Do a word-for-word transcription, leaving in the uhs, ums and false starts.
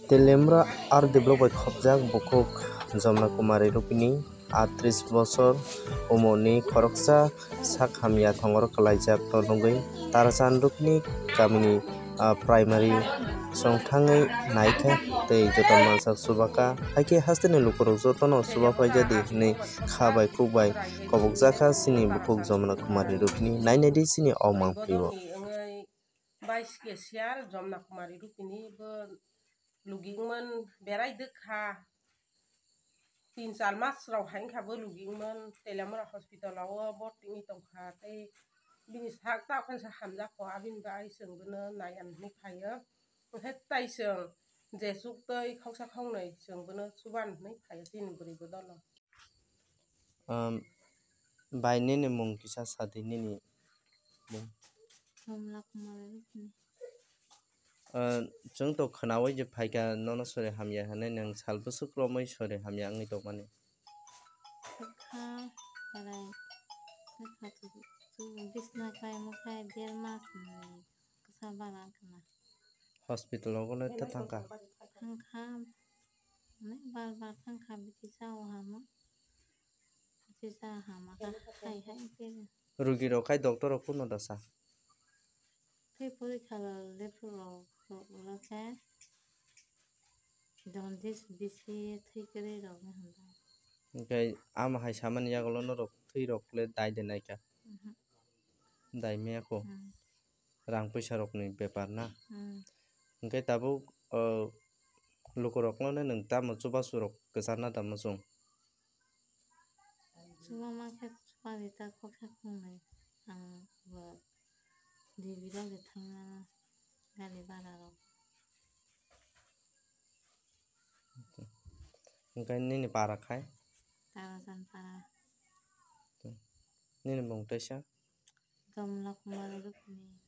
Telemra R D block bai khopjak bukhuk Jomna Kumari Rupini, atris bosor umorni khoroksa sak hamya thongoro kwlaijak no nugwi Tarachan Rupini kamini, ah, primary song thangwi naikha tei joto mansak chubakha. Haikhe hasteni lukurok jotono chubapai jadi hinwi kha bai kuk bai kobokjakha chini bukhuk Jomna Kumari Rupini. Nainai di chini o mangpili o. Bai siya sial Jomna Kumari Rupini bo lugingmon berai dwkha. Tin char mas rok hai wngkha bo lugingmon Telemra hospital o borti wngwi tongkha tei bini sak ta phano hamjakho abini bai chwng bono naiya hinwi phaio. Hwnkhe tai chwng jesuk tei khoksa khoknwi chwng bono chuban hinwi phaio chini bwrwi bodolo. Um, bai nini mung kisa sadi nini mung. Somla Kumari Rupini. Uh, chwng to khwnawi je phaikha nono sori hamya hinwi nwng sal bwswk romwi sori hamya wngwi tongmani. Bwkha belai bwkha tu bisna khai mwkhai der mas ni kwsa bara wngkha na. Hospital o le ta thangkha. Thangkha. Bar bar thangkha bithi sao hamo. Bithi sa hama kha hai hai khe. Rugi rok khai doctor rok kuno dasa. Tei porikha rok lephu rok rok khe jaundice bisi thwi kwrwi rok ni hwnba. Hwnkhe ama hai samani yagulo norok thwi rok le dai de naikha. Mhm. Dai maya kho. Hmm. Rang puisa rokni bepar na. Hmm. Hwnkhe tabuk, o, lukurokno nwng tamo chubachu rok kwcharna tamo chwng? Chubama khe chubadi ta khoksa khoknwi ang bo dibirok de thangna gali bara rok. Hwnkhe nini para khai? Tarajan para. Nini mung teisa? Jomna Kumari Rupini.